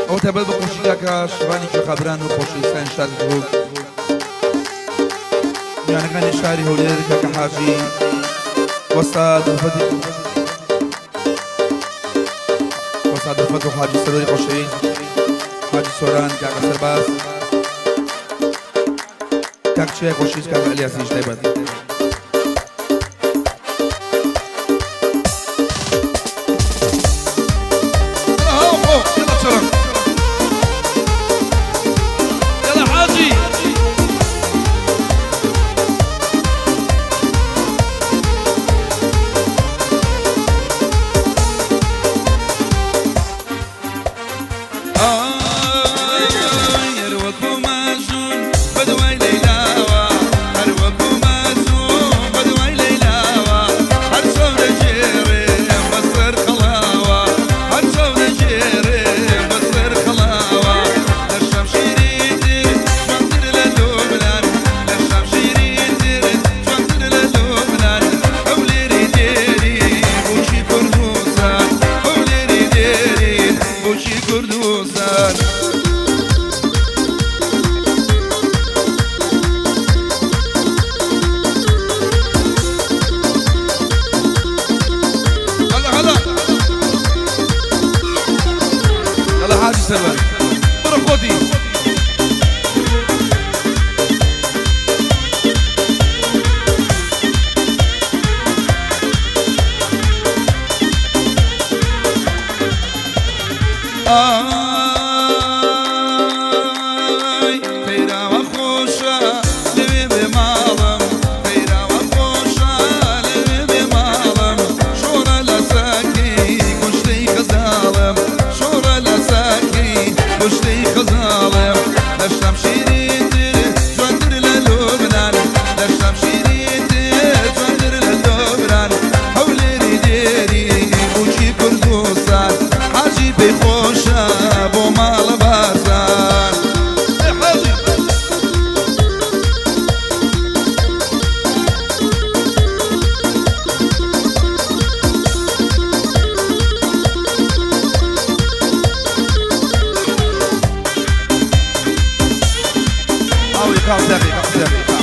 ئەوە تایبەت بە خۆشی کاکە شوانی کوێخابران و خۆشەویستانی شاری دهۆک، میوانەکانی شاری هەولێر، کاکە حاجی وەستا دڵفەتی وەستا دڵفەت و حاجی سەرۆری خۆشەویست، حاجی سۆران، کاکە سەرباز، کاک چیای خۆشەویست، کاکە ئەلیاسیش تایبەت. يلا حاجي. هەر وەکو مەجنون بەدوای لەیلاوە، هەر وەکو مەجنون بەدوای لەیلاوە، هەر چاو دەگێڕێ بەسەر خەڵاوە، هەر چاو دەگێڕێ بەسەر خەڵاوە. لە شام شیرینتر جوانتر لە لوبنان، لە شام شیرینتر جوانتر لە لوبنان، هەولێری دێری بۆچی کوردستان، هەولێری دێری بۆچی کوردستان. هلا هلا يلا حاجي سلمان برو خودي. ئای تەیراوە خۆشە لەوێ بێ ماڵم، تەیراوە خۆشە لەوێ بێ ماڵم، شۆڕە لە ساکی کوشتەی خەزاڵم، شۆڕە لە ساکی کوشتەی خەزاڵم. لە شام شیرینتر جوانتر لە لوبنان، لە شام شیرینتر جوانتر لە لوبنان، هەولێری دێری بووکی کوردستان، حاجی پێی خۆشە بۆ ماڵە بارزان. ئێ حاجی. ئاو إيقاع ساقي، إيقاع ساقي، إيقاع.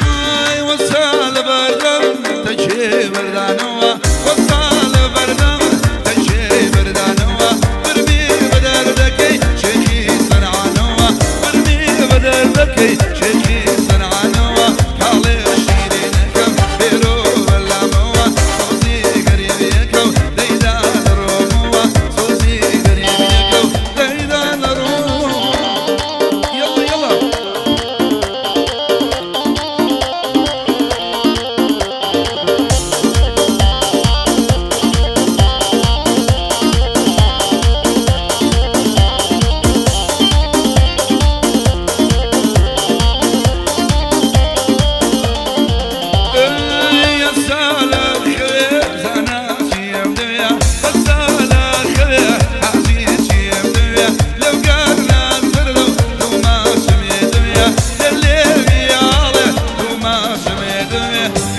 ئای وەستا لە بەردەم تەکێ بەردانەوە، وەستا لە بەردەم تەکێ بەردانەوە، برمی بە دەردەکەی شێخی سەنعانەوە، برمی بە دەردەکەی شێخی سەنعانەوە، کاڵێ شیرینەکەم بێرۆ بەلامەوە، سۆزی غەریبیەکەم دەیدا لە ڕۆمەوە، سۆزی غەریبیەکەم دەیدا لە ڕۆم. يلا يلا. يا سالة خير زناتي يا سالة خير حزيتي يا لو قالنا زرلو لو ما سميت يا اللي يا لو ما سميت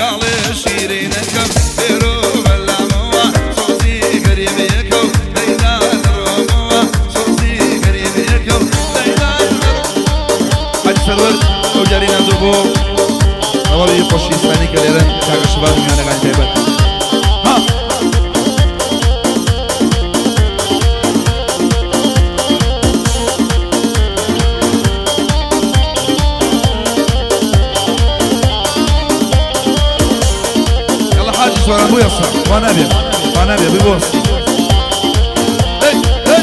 قال شيرينكم بيرو بلاموا صوتي غريب يكو ديدان روموا، صوتي غريب يكو ديدان. حاج سرور ئەو جاری ناندۆ بۆ ئەوەی خۆشەویستانی کە لێرەن، کاکە شباب و میوانەکانی تایبەت. ها يلا حاجي سۆران بۆ یەسا وا نابێ، وا نابێ ببۆستی. هەی هەی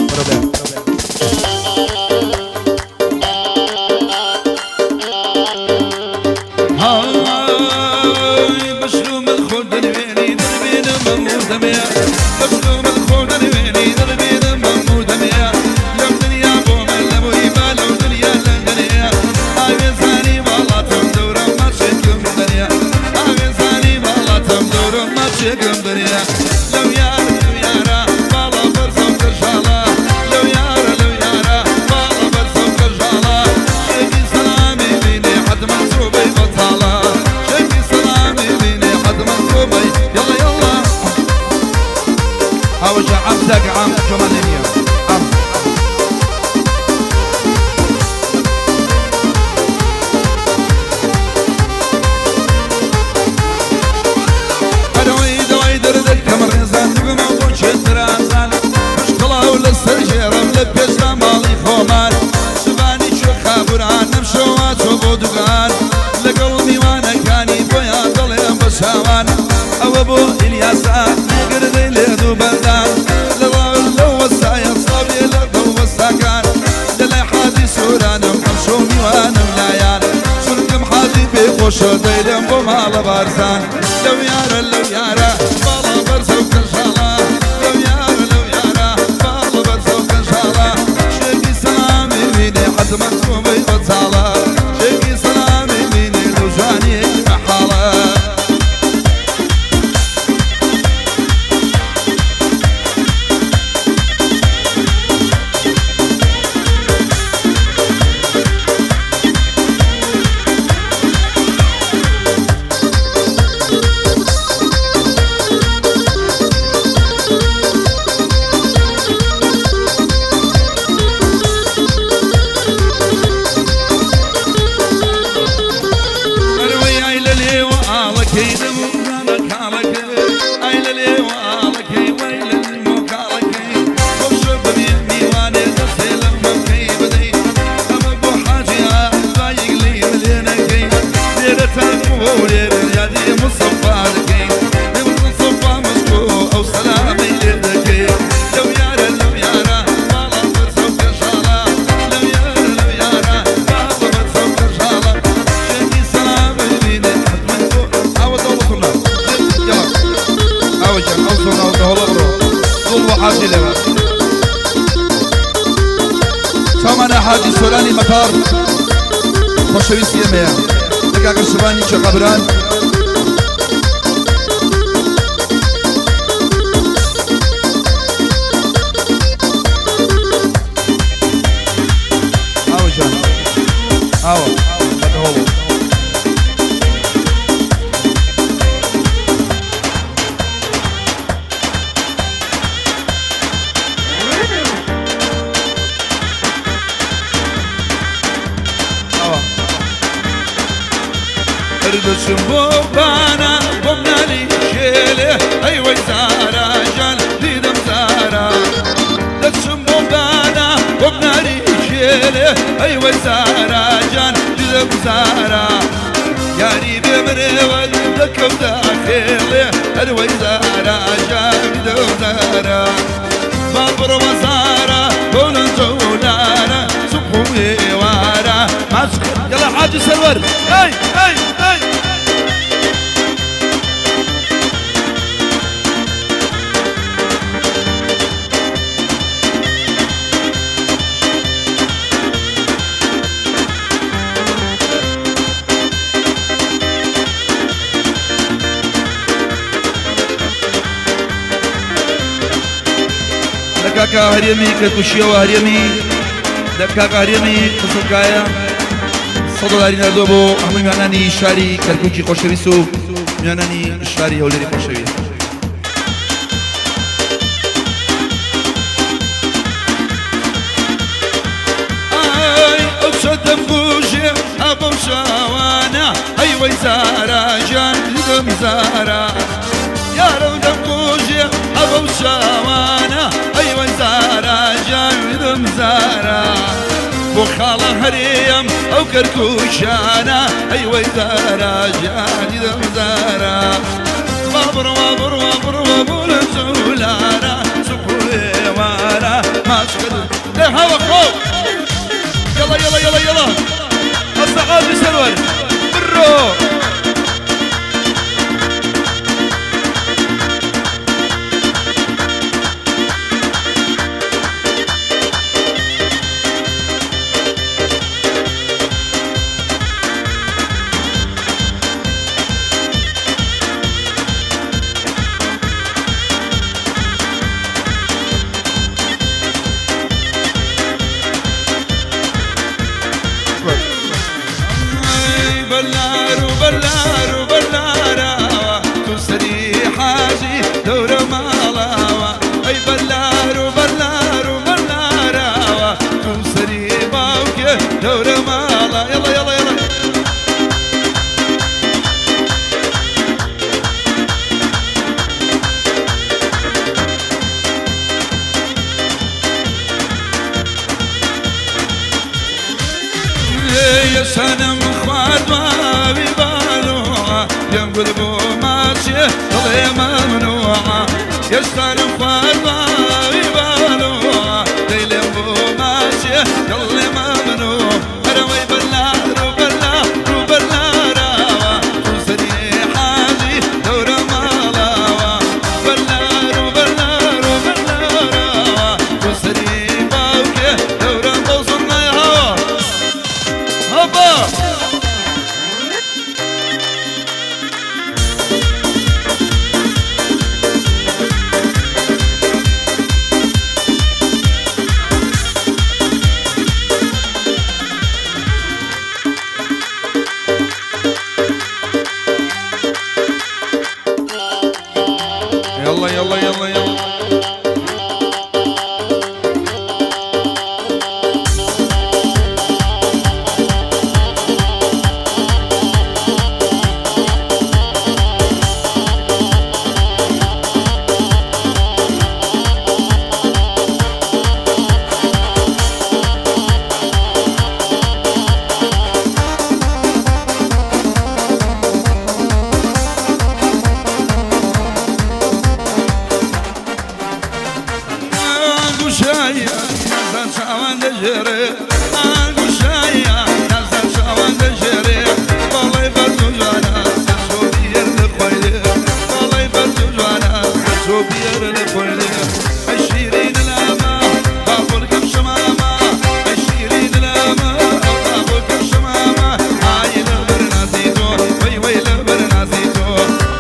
بەرە بێ. هاي بشلوم الخود درويني دربين ممو دميا، بشلوم الخود درويني دربين ممو دميا، لو دنيا بو ملبو يبالو دنيا لندنيا، هاي زاني والله تم دورة ما شكم دنيا، هاي زاني والله تم. سەرگێڕم لە پێشدا ماڵی خۆمان شبانی کوێ خابوران ئەم شەوە چۆ بۆ دوگان لەگەڵ میوانەکانی بۆیان دەڵێم بە چاوان ئەوە بۆ ئیلیاسا گردەی لێ دوو بەندان لەو وەسایە سڵاو لێ لە دڵ وەستاکان لەلای حاجی سۆرانم ئەم شەو میوانم لایان چونکم حاجی پێ خۆشە دەیلم بۆ ماڵە بارزان لەو یارە لەو یارە باڵا بەرزە و کەژاڵە لەو یارە لەو یارە باڵا بەرزە و کەژاڵە شێکی سەلامی بینێ حەتمەن تۆبەی بەتاڵە شێکی سەلامی بینێ لەو جوانیەکی مەحاڵە. ئەروەی ئای لە لێوە ئاڵەکەی دەبوو دانە کاڵەکەی ئای لە لێوە ئاڵەکەی وای لە لێوە کاڵەکەی خۆشە ببێ میوانێ دەستێ لە مەمکەی بدەی ئەمە بۆ حاجی دوایەک لێی ملێنەکەی لێرە تاقوە و لێرە یادی مستەفا دەکەی مستەفا مەشکۆ ئەو سەلامەی لێ دەکەی لەو یارە لەو یارە باڵا بەرزە و کەژاڵە لەو یارە لەو یارە باڵا بەرزە و کەژاڵە شێکی سەلام ببینێ حەتمەن بۆ ئاوە دەوڵەتونا یەڵا ئاوە گیان ئەو زۆنا و دەهۆڵە بڕۆ دڵ بۆ حاجی لێوە چاومانە حاجی سۆرانی مەتار خۆشەویستی ئێمەیە لە کاکە شبانی چەقەبران. ئاوە گیان ئاوە بە دەهۆڵ. ئاوە دەچم بۆ بانە بۆم نالی شێلێ ئەی وەی زارا گیان دیدەم زارا دەچم بۆ بانە بۆم نالی شێلێ ئەی وەی زارا گیان دیدەم زارا یاری بێ منێوە دەکەوتە خێڵێ هەر وەی زارا گیان دیدەم زارا با بڕۆمە زارا بۆ لەنجەولارە سوبح و ئێوارە ماچ یەڵا حاجی سەروەر ئەی ئەی ئەی. لە کاکە هەرێمی کەرکوشیەوە هەرێمی لە کاکە هەرێمی قزڵکایە 100 دۆلاری ناردووە بۆ هەموو میوانانی شاری کەرکوکی خۆشەویست و میوانانی شاری هەولێری خۆشەویست. ئای ئەو چەدەم بوژێ ئەبەو شاوانە ئەی وەی زارا گیان دیدەم زارا یارم دەم کوژێ ئەبەو شاوانە ئەی وەی زارا گیان دیدەم زارا بۆ خاڵە هەرێم ئەو کەرکوشانە ئەی وەی زارا گیان دیدەم زارا با بڕوا بڕوا بڕوا بۆ لە جەولارە سوبح و ئێوارە ماچ کردن لێ هاوە خۆ يلا يلا يلا يلا الصحابي سرور برو. سەنم خواردواوی بالۆعە پێم گوت بۆ ماچێ دڵێ مەمنوعە یەشتانم خواردواوی بالۆعە دەیلێم بۆ ماچێ دڵێ مەمنوع هەرەوەی بەلار و بەلار و بەلاراوە سەری حاجی دەورە ماڵاوە بەلار و بەلار و بەلاراوە سەری باوکێ دەورە بەو زڕنای هاوە هەبا. يلا يلا يلا يلا. گوشایە نازان چاوان دەژێرێ، گوشایە نازان چاوان دەژێرێ، باڵای بەرز و جوانە سەرچۆ بیەر لە خۆی لێ، باڵای بەرز و جوانە سەرچۆ بیەر لە خۆی لێ. ئەی شیرین لاما بابولکەم شەمامە، ئەی شیرین لاما بابولکەم شەمامە، ئای لەبەر نازی تۆ، وەی وەی لەبەر نازی تۆ،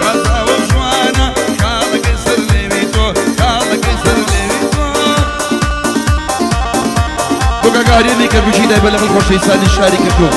ڕازاوە و جوانە خاڵەکەی سەر لێوی تۆ، خاڵەکەی سەر لێوی تۆ. بۆ گاگارێنی کەرکوکی دایبە لەگەڵ خۆشەویستانی شاری کەرکوک.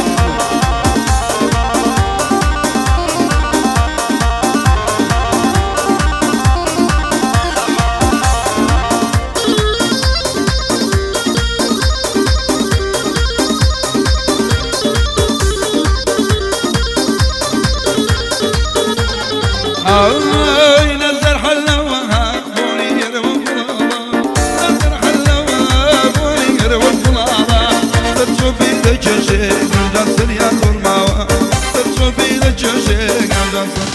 ئای نەزەر حەلەوەها بۆنی گەرمە گوڵاڵە، نەزەر حەلەوە بۆنی گەرمە گوڵاڵە، سەرچۆپی دەکێشێ گەنجان سەریان زۆرماوە، سەرچۆپی دەکێشێ گەنجان سەر.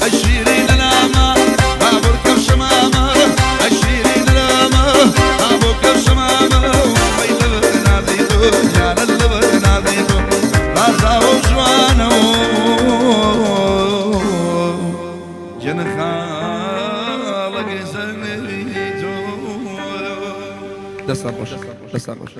ئەی شیرین لاما بابورکەم شەمامە، ئەی شیرین لاما بابورکەم شەمامە، وەی لەبەر نازی تۆ، جانە لەبەر نازی تۆ، ڕازاوە و جوانە و جن خاڵەکەی سەر لێوی تۆ. دەستان خۆش، دەستان خۆش.